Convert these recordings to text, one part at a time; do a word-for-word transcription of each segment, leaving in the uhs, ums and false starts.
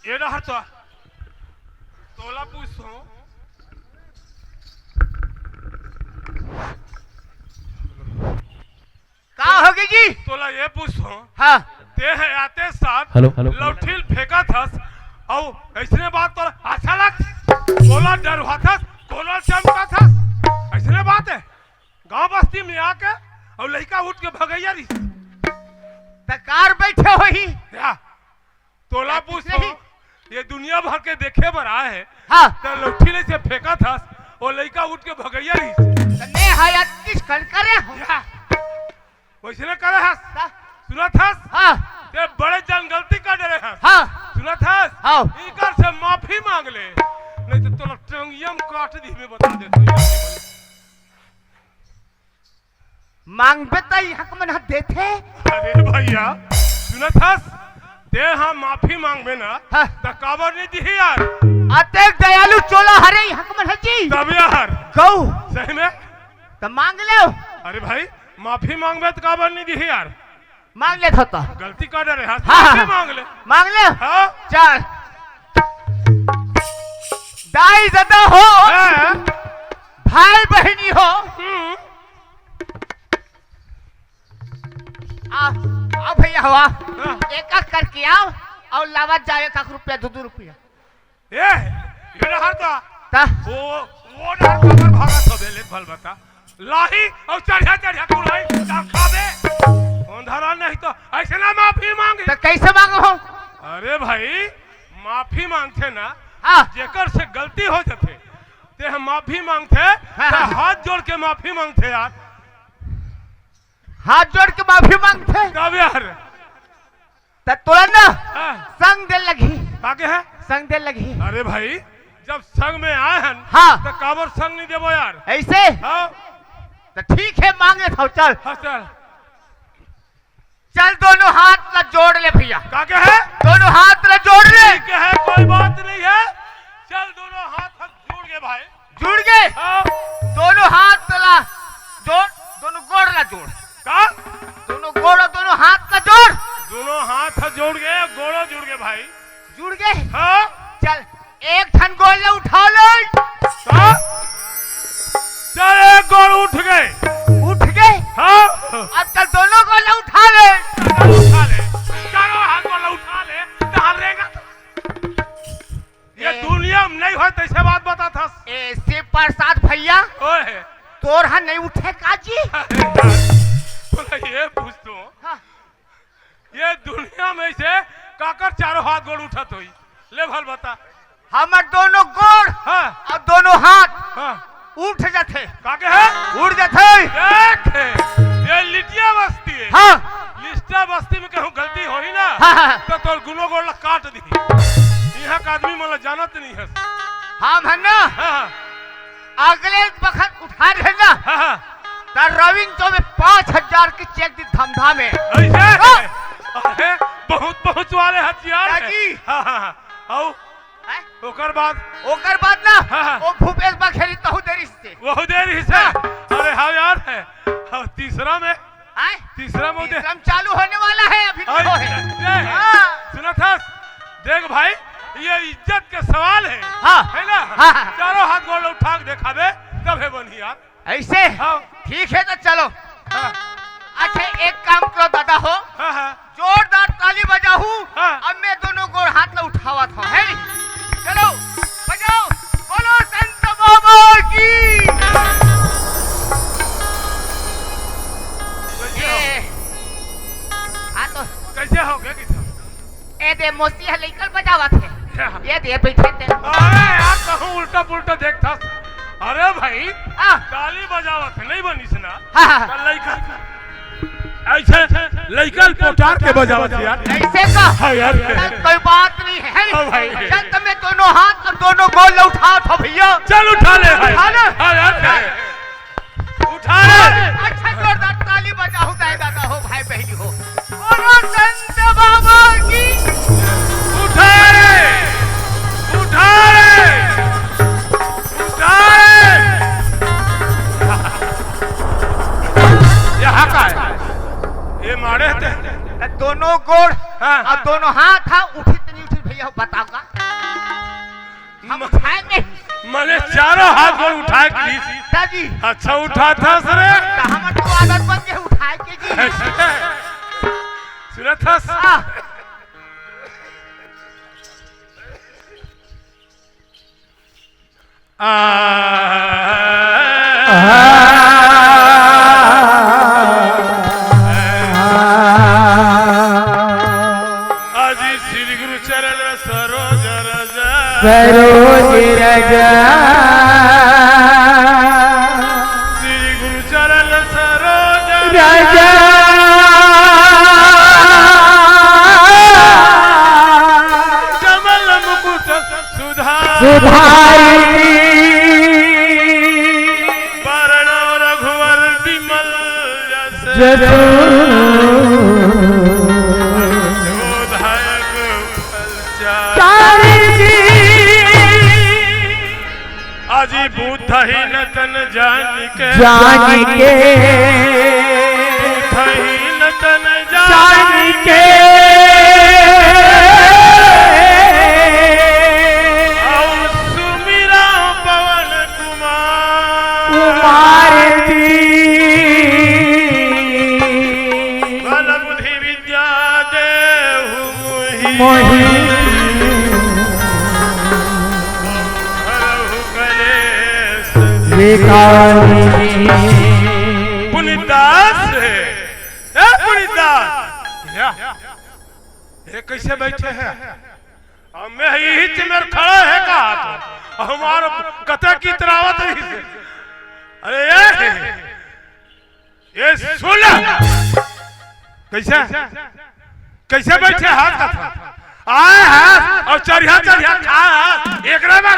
ये डहर तो तोला पूछथों। का होगे जी? तोला ये पूछथों। हाँ। तें ह आते साथ हेलो, हेलो। लौठी ल फेंकत हस, अउ अइसने बात तोला अच्छा लगथे? कोला डरवाथस, कोला चमकाथस, अइसने बात हे? गांव बस्ती में आके अउ लइका उठ के भगइया रहिस। त कार बइठे होही। या, तोला या, पूछथों, नहीं। ये दुनिया भर के देखे बर आए हे। हाँ। त लौठी ल अइसे फेंकत हस, ओ लइका उठ के भगइया रहिस। त मैं हा या किस कर करे हूँ? या, वइसने करे हस। का? सुनत हस? हाँ। तें बड़े जान गलती कर डरे हस। हाँ। सुनत हस? हाँ। इकर से माफी मांग ले, नहीं तो तोला टंगिया म काट दिही, मैं बता देथों। मांगबे त इहाँ के मन ह देथे। अरे भइया, सुनत हस? तें ह माफी मांगबे ना, हाँ। त काबर नइ दिही यार? अतेक दयालु चोला हरे इहाँ के मन ह जी। तब यार। गऊ। सही में? त मांग लेव। अरे भाई, माफी मांगबे त काबर नइ दिही यार? मांग लेथों त। गलती कर डरे हस, हाँ, हाँ, माफी हाँ। मांग ले। मांग ले? हाँ। चल। दाई ददा हो, हाँ। भाई बहिनी हो। हम्म। आ, आ भइया हो, आ। हाँ। एक एक करके आव अउ लावत जाव एक एक रुपया, दू दू रुपया। ए, ये डहर तो। त? वो, वो डहर काबर भागत हस बे, ले भल बता। लाही अउ चढ़िया चढ़िया कुलाई, का खाबे? अंधारा नहीं तो अइसने माफी मांगे। त कइसे मांगहूँ? अरे भाई, माफी मांगथे ना, हाँ। जेकर से गलती हो जाथे, तें ह माफी मांगथे, हाँ, त हाँ। हाथ जोड़ के माफी मांगथे यार। हाथ जोड़ के माफी मांगथे? तब यार। त तोला ना हाँ। संग दे लगही। का के हे? संग दे लगही। अरे भाई, जब संग में आए हन, हाँ। त काबर संग नइ देबो यार? अइसे? हाँ। त ठीक हे, मांग लेथों, चल। हाँ, चल। चल, दोनों हाथ ला जोड़ ले भइया। का के हे? दोनों हाथ ला जोड़ ले। ठीक हे, कोई बात नइ हे। चल, दोनों हाथ, हाथ जुड़ गे भाई। जुड़ गे? हाँ। दोनों हाथ ला जोड़, दोनों गोड़ ला जोड़। का? दोनों गोड़, दोनों हाथ ला जोड़। दोनों हाथ जोड़ गे, गोड़ो जुड़ गे भाई। जुड़ गे? हाँ। चल, एक ठन गोड़ ला उठा ले। का? चल, एक गोड़ उठ गे। उठ गे? हाँ। अब चल, दोनों गोड़ ला उठा ले। उठा ले। चारों हाथ गोड़ ला उठा ले। तहां रेंगा। ये ए। दुनिया में नइ होय, तइसे बात बताथस। ए, शिव प्रसाद भइया, ओए। तोर ह नइ उठे का जी? अरे यार, तोला ये पूछथों। हाँ। ये दुनिया में से काकर चारों हाथ गोड़ उठत होही? ले भल बता। हमर दोनों गोड़ हाँ। अउ दोनों हाथ हाँ। उठ जाथे। का के हे? उठ जाथे। देख, ये लिटिया बस्ती हे। हाँ। लिटिया बस्ती में कहूँ गलती होही ना, हाँ, हाँ। त तोर दूनों गोड़ ला काट दिही। इहाँ के आदमी मन ला जानत नइ हस। हम हन ना, हाँ, हाँ। अगले बखत उठा रहे ना, हाँ, हाँ। त रविंद्र तो में पाँच हजार के चेक दी धमधा में। अइसे? हाँ। अरे, बहुत पहुँच वाले हथियार हे। जी। हाँ, हाँ, हाँ। अउ हैं? ओकर बाद? ओकर बाद ना, हाँ, हाँ। वो भूपेश बघेली तहु देरी से। वहू देरी से? हाँ। अरे हाँ यार हे। हाँ, तीसरा में? हैं? तीसरा में दे- तीसरा में चालू होने वाला हे, अभी तो अरे, हे। ये हे। हाँ। सुनत हस? देख भाई, ये इज्जत के सवाल हे। हाँ। हे ना? हाँ, हाँ। चारों हाथ गोड़ उठा के देखाबे, तभे बनही यार। अइसे? हाँ। ठीक हे, त चलो। हाँ। अच्छा, एक काम करो दादा हो, हाँ, हाँ। जोरदार ताली बजाहू। हाँ। अब मैं दूनों गोड़ हाथ ला उठावत हूँ, हे नी? चलो, बजाओ, बोलो संत बाबा की। कैसे हो? ए, आ तो कैसे हो गया गीत? ए दे, मौसी ह लइका ल बजावत हे। क्या? ये दे, बइठे ते। अरे यार, कहूँ उल्टा पुल्टा देखथस। अरे भाई, हाँ। ताली बजावत हे, नइ बनिस ना। हाँ, हाँ। त लइका अइसे लइका ल पोटार के बजावत हे यार। अइसे का? हाँ यार। चल, कोई बात नइ हे। हाँ भाई। चल, त मैं दूनों हाथ अउ दूनों गोड़ ल उठावत हूँ भइया। चल उठा ले भाई। उठा ले। हाँ यार। उठा रे। अच्छा जोरदार ताली बजाहू दाई दादा हो, भाई बहिनी हो। बोलो संत बाबा की। उठा रे। उठा रे। उठा रे। ये हा का हे? ये मारे हे ते। दूनों गोड़ हाँ। अउ दूनों हाथ हा, उठिस त नइ उठिस भइया। तो बताऊंगा। हम म-, उठाए नहीं। मने चारों हाथ में उठाए के लीस। दादी। अच्छा उठाथस रे। तो हमर तो आदत बन गए उठाए के जी। सुनत हस? हाँ। आ, आज श्री गुरु चरण सरोज रज। सरोज रज। श्री गुरु चरण सरोज रज। कमल मुकुट सुधारी। सुधारी। वरण रघुवर विमल जस। जस। अवधूत हयक फल चारि। चारि जी। अजी बुद्धहीन तन जानिके। जानिके। बुद्धहीन तन जानिके। जानिके। अउ सुमिरा पवन कुमार। कुमार जी। बल बुद्धि विद्या देहु मोहि। मोहि। हरहु कलेस विकारी। पुनित दास हे, ए पुनित दास, या, ये कैसे बैठे हैं? अब मैं यही मेर खड़ा है का? हमार कते की तरावत रही से। अरे ये, ये सुन। कैसे? कैसे बैठे हाथ का था? आए हैं और चढ़िया चढ़िया खा है। एक नंबर।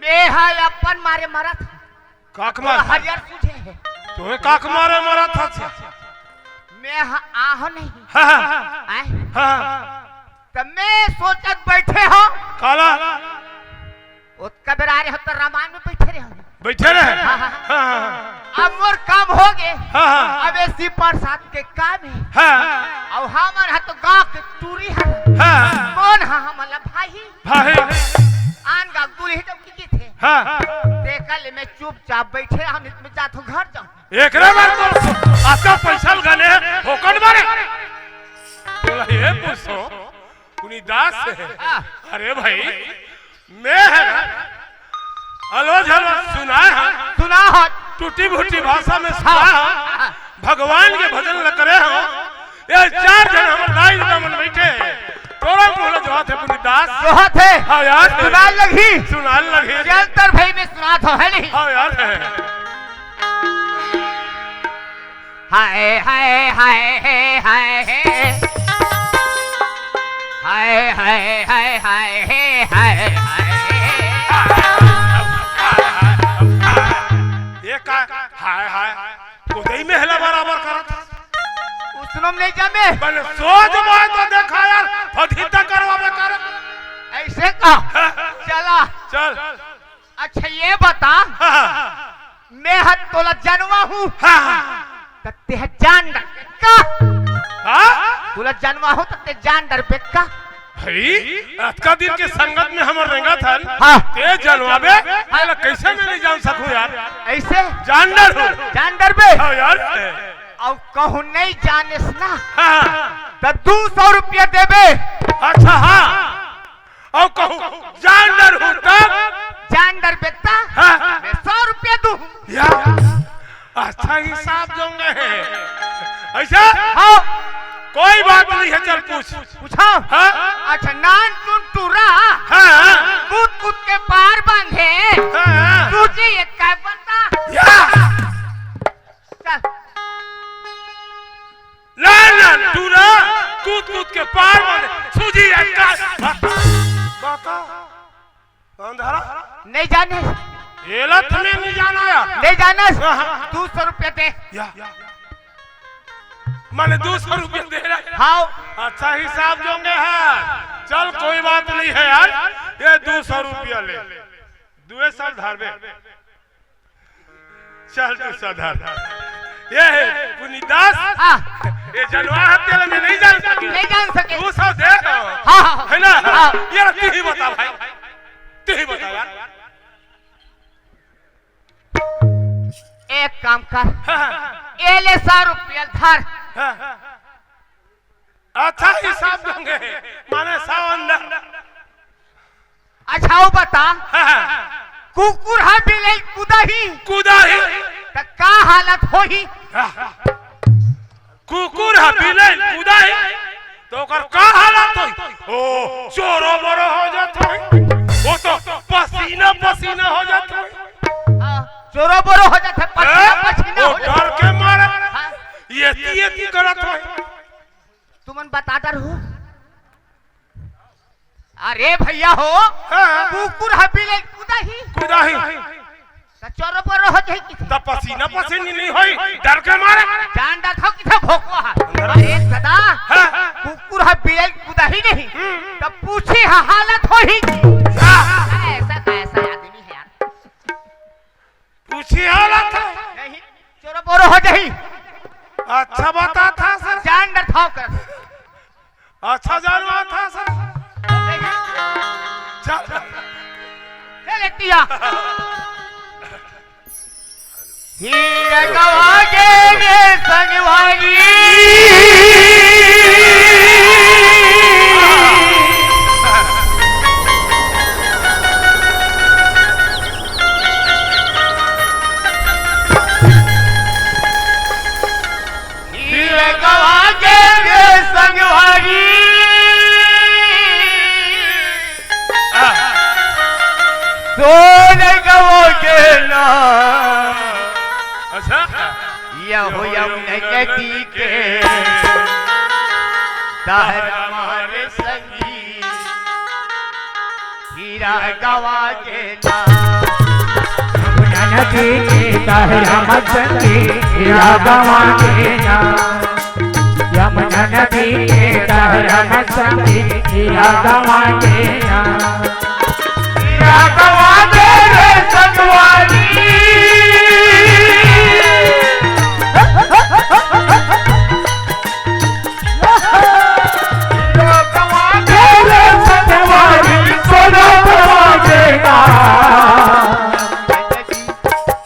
मैं है अपन मारे मरत। काक मार। हरियर सूझे है। तोहे काक मारे मरत था से। मैं ह-, आहो नहीं। हाँ, हाँ। आए। हाँ। तो मैं सोचत बैठे हो। काला। ओतका बेर आ रहे हो तो रामायण में बैठे रहे हो। बैठे रहे? हाँ, हाँ। हाँ, हाँ। अब मोर काम हो गए। हाँ, हाँ। अब ऐसी प्रसाद के काम है। हाँ। और हमन ह तो गाँव के टूरी है। हाँ। कौन है हमारा भाई? भाई। आन गाँव दूरी है जब की थे। हाँ। देखा ले मैं चुपचाप बैठे रहा, नहीं तो मैं जात हूँ घर जाऊँ। एकरे बार तो आका पैसा लगाने हैं, फोकट मारे। बोला, "ये पूछो, पुनित दास है।" हाँ। अरे भाई, मैं है ना, अलो झलो सुनाए हैं। सुना हो। टूटी फूटी भाषा में सुनाए हैं। हाँ। भगवान के भजन ल करे हो। ये चार झन हमर दाई ददा मन बैठे हैं। तोरा मुँह ल जोहात हे पुनित दास। जोहात हे। हाँ यार। सुनाए लगही। सुनाए लगही। चल तर भाई मैं सुनात हूँ, है नहीं? हाँ यार, है। हाय, हाय, हाय, हे, हाय, हे। हाय, हाय, हाय, हाय, हे, हाय, हाय। ये का? हाय, हाय। कोदई में हेला बराबर करत। उसनो में नहीं जामे। बने सोच बाय तो देखा यार, फथिता करवाबे कर। ऐसे का? हाँ। चला। चल। अच्छा, ये बता, हाँ। मैं ह तोला जनवा हूँ, हाँ। त तेह जान डरबे का? हाँ? तोला जनवा हूँ, त तेह जान डरबे का? भाई, अतका दिन के संगत में हमर रेंगत हन, हाँ। तेह जनवाबे, हाँ। एला कैसे मैं नहीं जान सकूँ यार? ऐसे? जान डरहूँ। जान डरबे? हाँ यार। अउ कहूँ नहीं जानेस ना, हाँ। त दू सौ रुपया देबे। अच्छा, हाँ। अउ कहूँ जान डरहूँ तब? जान डरबे त हाँ। मैं सौ रुपया दूँ। या, अच्छा हिसाब जोंगे है। ऐसा? हाँ। कोई बात नहीं है, चल पूछ। पूछा? हाँ। अच्छा, नान चुन टूरा। हाँ। कूद कूद के पार बांधे। हाँ। तुझे ये क्या पता? या। चल। ना, ना, टूरा, कूद, कूद के पार मारे, सूजी अटका। बता। अंधारा? नहीं जाने। एला तुम्हें नहीं जाना यार। नहीं जाने। हाँ, हाँ। दू सौ रुपया दे। या। माने दू सौ रुपया दे रहा। हाँ। अच्छा हिसाब जोंगे है। चल कोई बात नहीं है यार। ये दू सौ रुपया ले। दुए सौ धारबे। चल तू सधर। ये हे पुनित दास। हाँ। ये जनवा हत्या में नहीं जान सके। नहीं जान सके। तू सब देख। हाँ, हाँ, हाँ। है ना? हाँ। ये रहा, तू ही बता भाई, तू ही बता यार। एक काम कर, हाँ, हाँ। ये ले सौ रुपया धर। हाँ, हाँ। अच्छा हिसाब देंगे, माने सौ अंदर। अच्छा, वो बता, हाँ, हाँ। कुकुर हा बिलई कुदाही। कुदाही। त का हालत होही? हाँ, हाँ। कुकुर हा बिलई कुदाही, त ओकर का हालत होही? ओ, चोरो बोरो हो जात होही। वो तो पसीना पसीना हो जात होही। हाँ, चोरो बोरो हो जात हे, पसीना हाँ? पसीना वो हो जात हे। डर के मारे हाँ। ये ती, ये ती करत होही। तुमन बता डर हो? अरे भैया हो, हाँ। कुकुर हा बिलई कुदाही। कुदाही। त चोरो बोरो हो जाही किथे? त पसीना पसीनी नहीं होही, डर के मारे। जान डरथव किथे भोकवा हा। अंदर। अरे दादा, हाँ। कुकुर हा बिलई कुदाही नहीं, हम्म। त पूछी हा हालत होही। हाँ। ऐसा कैसा आदमी है यार? पूछी हालत है। नहीं, चोरो बोरो हो जाही। अच्छा बता था सर। जान डरथव कर। अच्छा जानवा था सर। चल। चल एतिया। हीरा गवा के रे संगवारी। हीरा गवा के रे संगवारी। सोन गवा के ना। अच्छा। यहो यमुना नदी के तहरा मारे संगी। हीरा गवा के ना। यमुना नदी के तहरा मत संगी, हीरा गवा के ना। यमुना नदी के तहरा मत संगी, हीरा गवा के ना। हीरा गवा के रे संगवारी।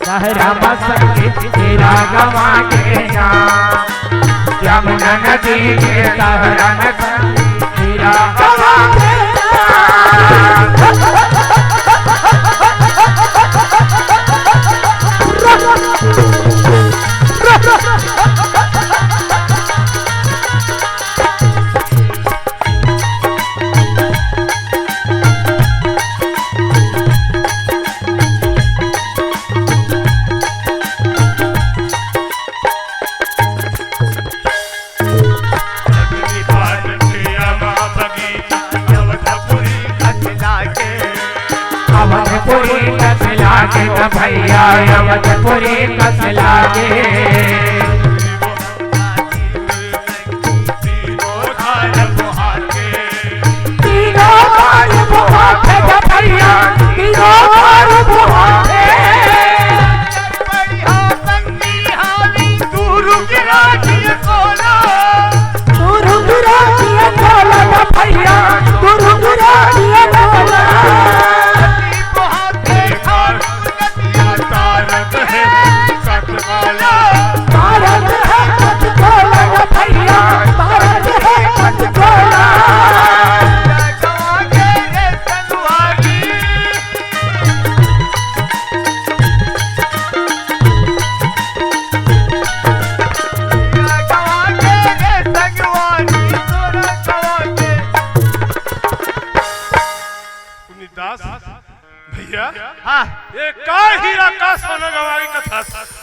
तहरा मत संगी हीरा गवा के ना। यमुना नदी के तहरा मत संगी हीरा गवा के ना। अवधपुरी कस लागे त भैया, अवधपुरी कस लागे। तीनों बार बुहाते रे भैया, तीनों बार बुहाते। बढ़िया संगी हाली, तू रुक राखिए कोला। तू रुक राखिए कोला ना भैया, तू रुक राखिए कोला। बुहाते खाड़ नदिया तारत है कटकोला। तारत है कटकोला ना भैया, तारत है कटकोला। पुनीत दास, भैया, हाँ। ये का हीरा का सोना गवाही कथा,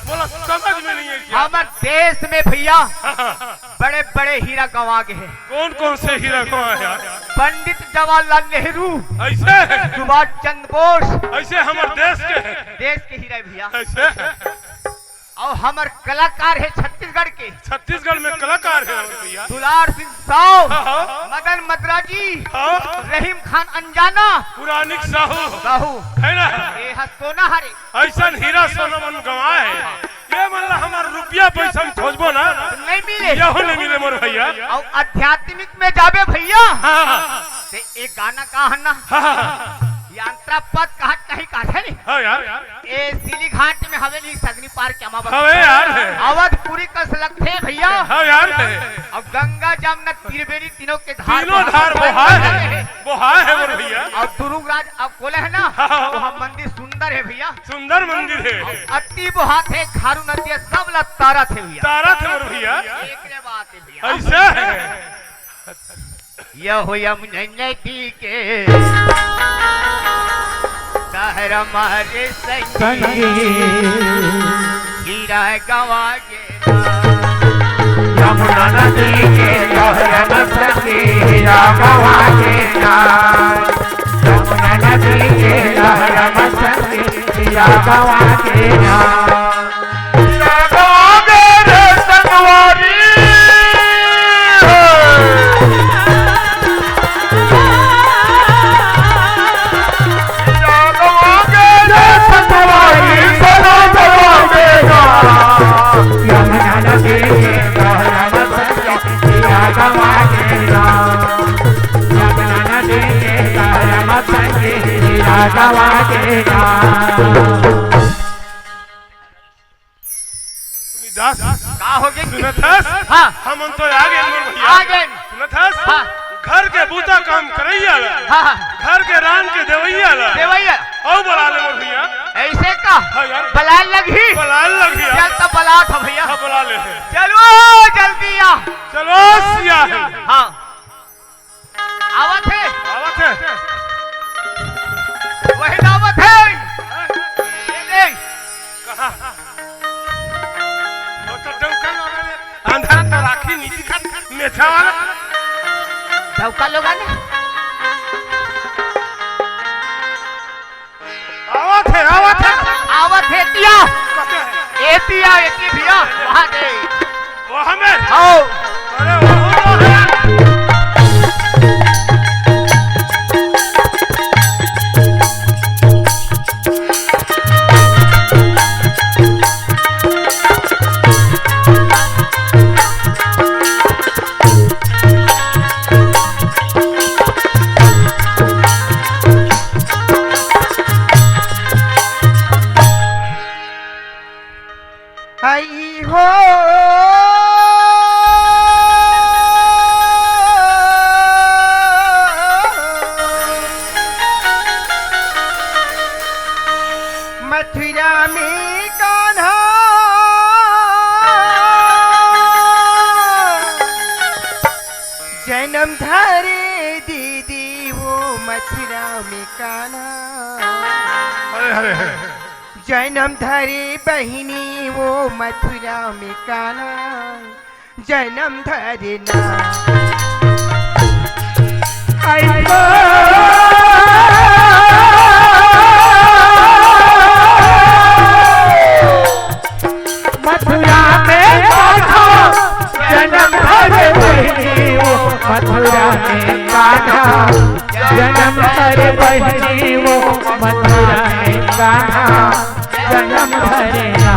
मोला समझ में नहीं है क्या? हमर देश में भैया, हाँ, हाँ। बड़े-बड़े हीरा गंवा गे हे। कौन-कौन से हीरा गंवा हे यार? पंडित जवाहरलाल नेहरू, ऐसे? सुभाष चंद्र बोस, ऐसे हमर देश के हे। देश के हीरा हे भैया। ऐसे? अउ हमर कलाकार हे छत्तीसगढ़ के। छत्तीसगढ़ में कलाकार हे हमर भैया। दुलार सिंह साव, हाँ, हाँ। मदन मद्राजी, हाँ। रहीम खान अंजाना, पुरानिक साहू। साहू। हे ना? ये ह सोना हरे। ऐसन हीरा सोना मन गंवाए हे। ये मन ला हमर रुपया पैसा में खोजबो ना, नहीं मिले। यहू नहीं मिले मोर भैया। अउ आध्यात्मिक में जाबे भैया, हाँ, हाँ। ते एक गाना का है ना, हाँ, हाँ। यांत्रा पद कहा कहीं का है नहीं। हाँ यार। ए सिली घाट में हवेली सगनी पार के अमावस। हवे यार है। अवधपुरी कस लगथे भैया। हाँ यार है। अब गंगा जमुना त्रिवेणी तीनों के धार तीनों बहा धार है। बहा है। बहा है मोर भैया। अउ दुरुगराज अब बोले है ना, हाँ, हाँ। तो हम मंदिर सुंदर है भैया। सुंदर मंदिर है। अति बोहात है, खारू नदी सब ला तारत है भैया। तारत है मोर भैया। एक रे बात है भैया। ऐसा है। यह हो यमुना नदी के गहरा मारे संगी, संगी। हीरा गवा के ना। यमुना नदी के गहरा में संगी, हीरा गवा के ना। यमुना नदी के गहरा में संगी, हीरा गवा के ना। दास, का हो गे? सुनत हस? हाँ। हमन तो आ गेन मोर भैया। आ गेन। सुनत हस? हाँ। घर के बूता काम करइया ला, हाँ, हाँ। घर के रांध के देवइया ला, देवइया। अउ बला ले मोर भैया। ऐसे का? हाँ यार। बलाए लगही? बलाए लगही यार। चल तो बला था भैया। हाँ, बला ले। चलो जल्दी आ। चलो सिया है। हाँ। आवत हे। आवत हे। वही ना आवत हे। ये देख। कहाँ? वो तो डौका लोगन हे। अंधारा तो राखी नी दिखत, मेछा वाला। डौका लोगन हे। आवत हे, आवत हे। आवत हे तिया। कते हे? एतिया, एती भैया, वहाँ दे। वहाँ में? हाँ। अरे, वहाँ में। हई हो। मथुरा में कान्हा जनम धरे दीदी वो मथुरा में कान्हा। अरे, अरे, अरे। जनम धरे बहिनी वो मथुरा में कान्हा। जनम धरे ना। आई हो। मथुरा में कान्हा जनम धरे बहिनी वो, मथुरा में कान्हा जनम धरे बहिनी वो, मथुरा में कान्हा जनम धरे ना।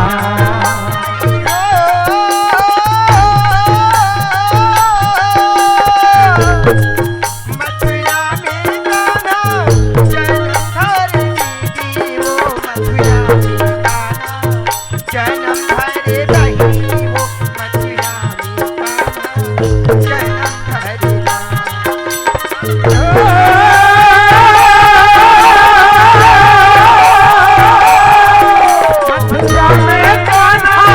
मथुरा में कान्हा जनम धरे दीदी वो, मथुरा में कान्हा जनम धरे बहिनी वो, मथुरा में कान्हा जनम धरे ना। मथुरा में कान्हा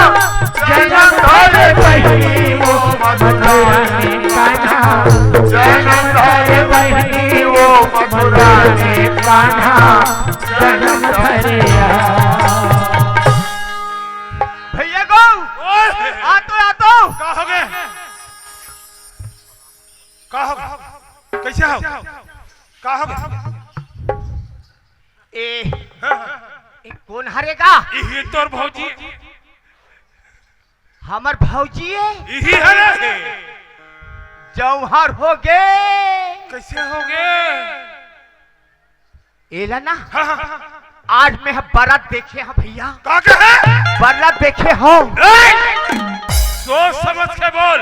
जनम धरे बहिनी वो, मथुरा में कान्हा जनम धरे बहिनी वो, मथुरा में कान्हा जनम धरे। भैया गो, ओए! आ तो, आ तो। का हो गे? का हो गे? कैसे हो? का हो गे? ए, हाँ, हाँ। ए, कोन हरे गा? इही तोर भौजी। हमर भौजी हे? इही हरे। जौहर हो गे। कैसे हो गे? एला ना। हाँ, हाँ, हाँ। आज मैं ह बरत देखे हंव भइया। का कहे? बरत देखे हंव। ए! सोच समझ के बोल।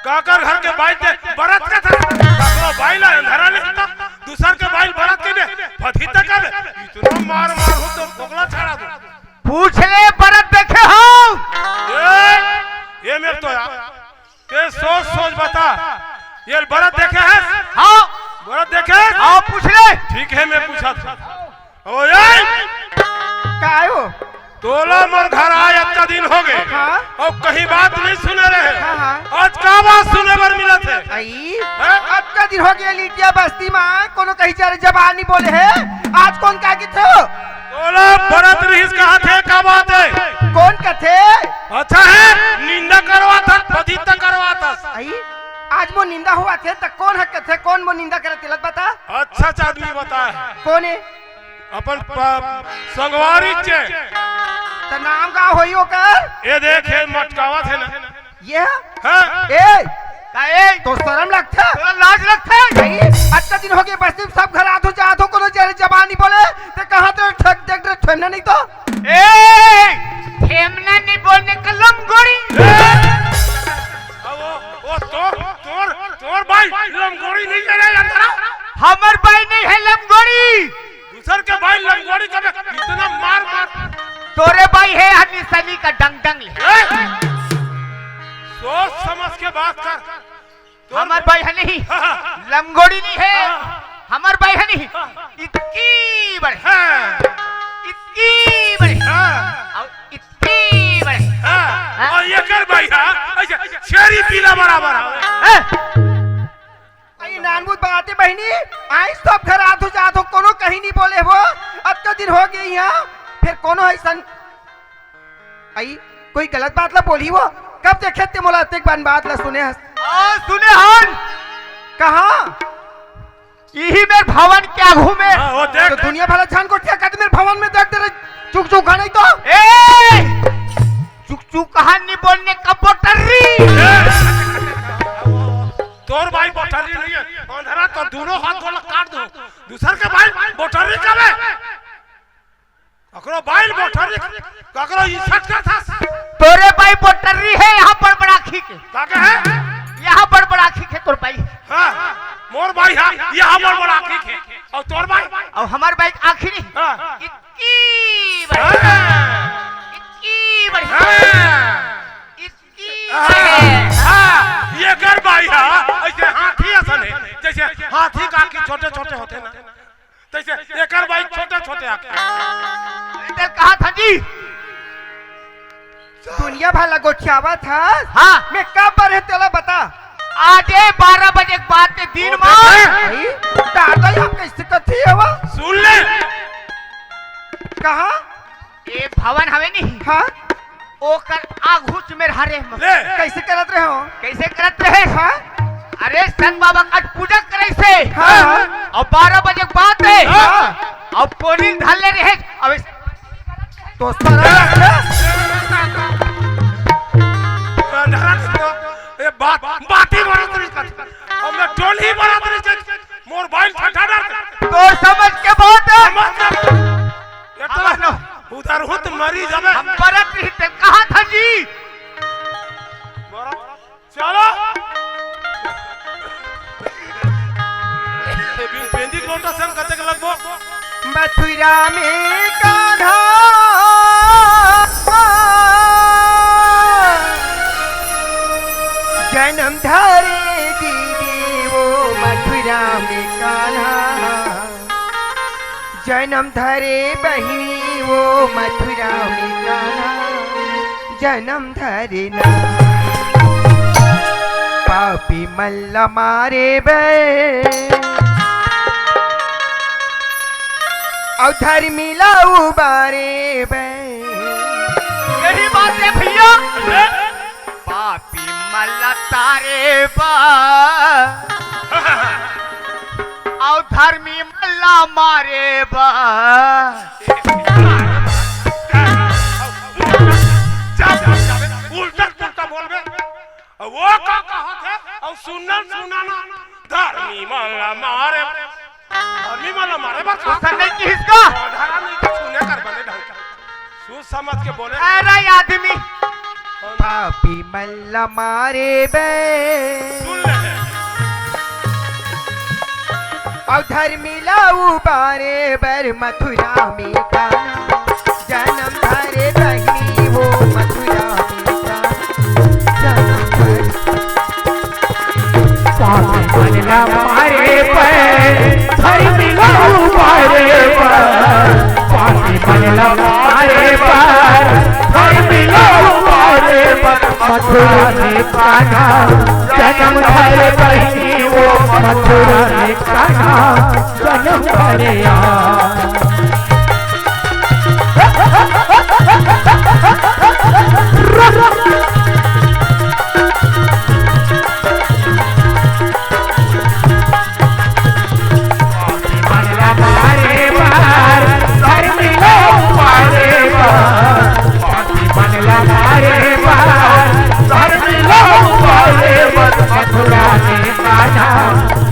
काकर घर के बाई ल बरत कथे? काकरो बाई ल अंधरा ले त दूसर के बाई ल बरत कहिबे, फथिता कहिबे। इतना मार मारहूं त फोकला छाड़ा दूं। पूछ ले, बरत देखे हंव। ए, ए मेर तो यार, ते सोच सोच बता, ये बरत देखे हस? हां। बरत देखे हस? हां, पूछ ले। ठीक हे, मैं पूछत हंव। ओ यार, का आयो? तोला मोर घर आय अतका दिन होगे। हां। अउ कहीं बात नइ सुने रहें। हां, हां। आज का बात सुने बर मिलत हे? अई, हैं? अतका दिन होगे लिटिया बस्ती म कोनो कहीं जर जबान नइ बोले हे। आज कोन का कथे? तोला बरत रिहिस कहत हे, का बात हे? कोन कथे? अच्छा हे, निंदा करवात हस, फथिता करवात हस। अई, आज मोर निंदा होवत हे त कोन ह कथे, कोन मोर निंदा करे तेला त बता। अच्छा, अच्छा आदमी बता हे। कोन हे? अपन प-, संगवारी चे। त नाम का होही ओकर? ए देख, ए मटकावत हे ना। ये? हां। ए! का ए? तो शरम लगथे? तोला लाज लगथे? नहीं, अतका दिन होगे बस्ती म सब घर आथंव जाथंव, कोनो जर जबान नइ बोले, ते कहां तो ठग देख रे, ठेमना नहीं तो। ए! ठेमना नइ बोलने का लमगोड़ी। ए! अब वो, वो तोर, तोर, तोर बाई लमगोड़ी नइ हे रे अंधरा। हमर बाई नइ हे लमगोड़ी। दूसर के बाई लंगोड़ी कबे इतना मार मार। तोरे बाई हे हनी सनी का डंग डंग ले। ए! सोच समझ के बात कर। तोर हमर बाई हे नहीं, लंगोड़ी नइ हे। हां। हमर बाई हे नहीं, हां। इतकी बड़े। हां। इतकी बड़े। हां। अउ इतकी बड़े। हां। हां। अउ एकर बाई हे, अइसे छेरी पीला बराबर हे। ए! अई नानमुन बात हे बहिनी, आइस तो अब घर आथंव जाथंव, कोनो कहीं नइ बोले हवंव, अतका दिन होगे इहां, फेर कोनो अइसन, अई कोई गलत बात ला बोलही वो, कब देखे ते मोला अतेक बन बात ला सुने हस? ओ, सुने हन। कहां? इही मेर भवन के आघू में। हां, वो देख। त दुनिया भला झन गोठिया कथे मेर भवन में देख दे रे, चुक चुक घनई तो। ए! चुक चुक कहां नइ बोलने का बोटर्री। ए! तोर बाई बोटर्री नइ हे, अंधरा तोर दूनों हाथ गोड़ ला काट दूं। दूसर के बाई बोटर्री कबे? ककरो बाई बोटर्री, ककरो इज्जत करथस। तोरे बाई बोटर्री हे, इहां बड़बड़ाखी के। का कहे? इहां बड़बड़ाखी के तोर बाई। हां, मोर बाई हे, इहां बड़बड़ाखी के। अउ तोर बाई? अउ हमर बाई आखिरी। हां। इतकी बड़ी। हां। इतकी बड़ी। हां। इतकी हां, बड़ी। हां, एकर बाई हे, अइसे हाथी असन हे, जइसे हाथी का आँखी छोटे-छोटे होथे ना, तइसे एकर बाई छोटे-छोटे आँखी। इधर कहा था जी? दुनिया भर ला गोठियावत हस? हां। मैं कब बर हे तेला बता। आजे बारह बजे के बाद के दिन ओ, मा। देखे? भाई, दादा, ये कइसे कथे हवय? सुन ले। कहां? ए भवन हवे नहीं? हां। ओकर आघूच में हरे हम। ले। कइसे करत रहे हो? कइसे करत रहे? हां। अरे संत बाबा का आज पूजा करे से। हां। अउ बारह बजे के बाद में। हां। अउ पोनी धर ले रहे। अब इस तो सारा ए बात, बाती मारत रहिस। अउ मैं टोली मारत रहिस। मोर बाई ल ठठा डर। तो समझ के बात। समझ के। ये तो उधर हो तो मरी जाबे। हम बरत रहिस ते कहां था जी? बरत। चलो। ए बिन पेंदी लोटा संग कतेक लगबो? मथुरा में कान्हा जनम धरे दीदी वो मथुरा में कान्हा। जनम धरे बहिनी वो मथुरा में कान्हा, जनम धरे ना। पापी मन ल मारे बर अउ धर्मी ल उबारे बर। यही बात है भैया। पापी मन ल तारे बर अउ धर्मी मन ल मारे बर। उल्टा पुल्टा बोलबे। अउ वो का कहत हे? अउ सुनना सुनना धर्मी मन ल मारे। धर्मी मन ला मारे बर का? सुसन नहीं किहिस का? धरा नहीं तो सुने कर बने ढंग का। सोच समझ के बोले। अरे आदमी। पापी मन ला मारे बर। सुन ले। अउ धर्मी ला उबारे बर मथुरा में कान्हा जनम धरे बहिनी वो मथुरा में कान्हा जनम धरे। पापी मन ला मारे बर, धर्मी ला उबारे बर, पापी मन ला मारे बर, धर्मी ला उबारे बर, मथुरा में कान्हा जनम धरे बहिनी वो, मथुरा में कान्हा जनम धरे आ। मथुरा में कान्हा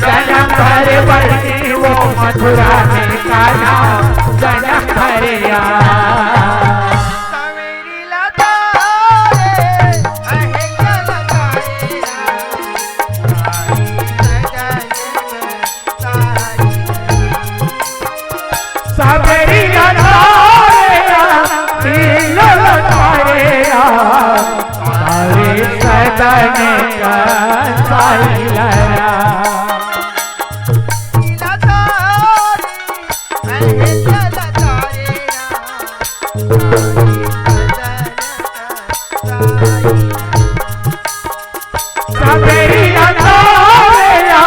जनम धरे बहिनी वो, मथुरा में कान्हा जनम धरे आ। सबरी लतारे आ, मिलल तारे आ, अरे सदन का साइलरा। सबरी लतारे आ,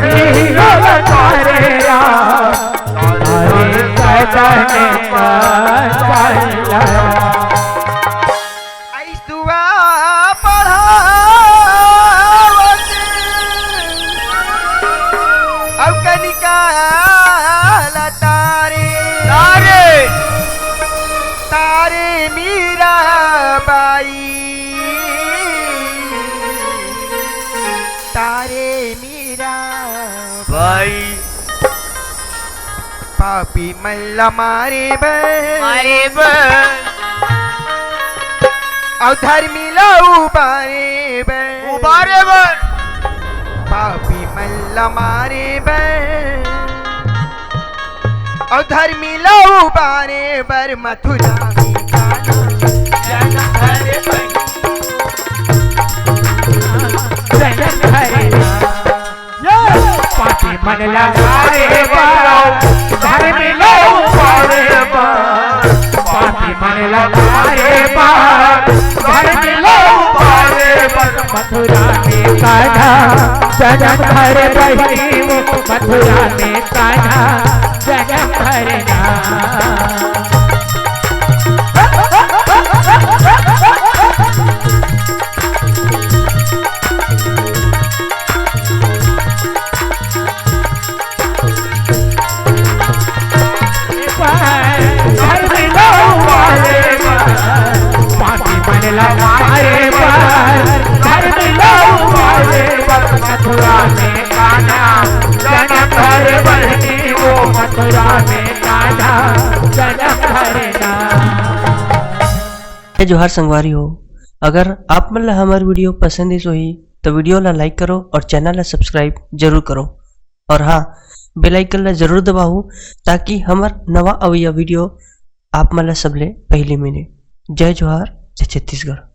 मिलल तारे आ, अरे सदन का साइलरा। अइसुआ पढ़ावत अउ कनिका ला तारे। तारे। तारे मीरा बाई। तारे मीरा बाई। पापी मन ला मारे बर, मारे बर। अउ धर्मी ला उबारे बर, उबारे बर। पापी मन ला मारे बर, अउ धर्मी ला उबारे बर मथुरा में कान्हा जनम धरे बहिनी। जनम धरे। पापी मन ला मारे बर, धर्मी ला उबारे बर। पापी मन ला मारे बर, धर्मी ला उबारे बर। मथुरा में कान्हा जनम धरे बहिनी वो, मथुरा में कान्हा जनम धरे ना। जय जोहार संगवारी हो, अगर आप मन ला हमर video पसंद आइस होही, तो video ला like करो और channel ला subscribe जरूर करो। और हाँ, bell icon ला जरूर दबाहू, ताकि हमर नवा अवइया video आप मन ला सबले पहिली मिले। जय जोहार, जय छत्तीसगढ़।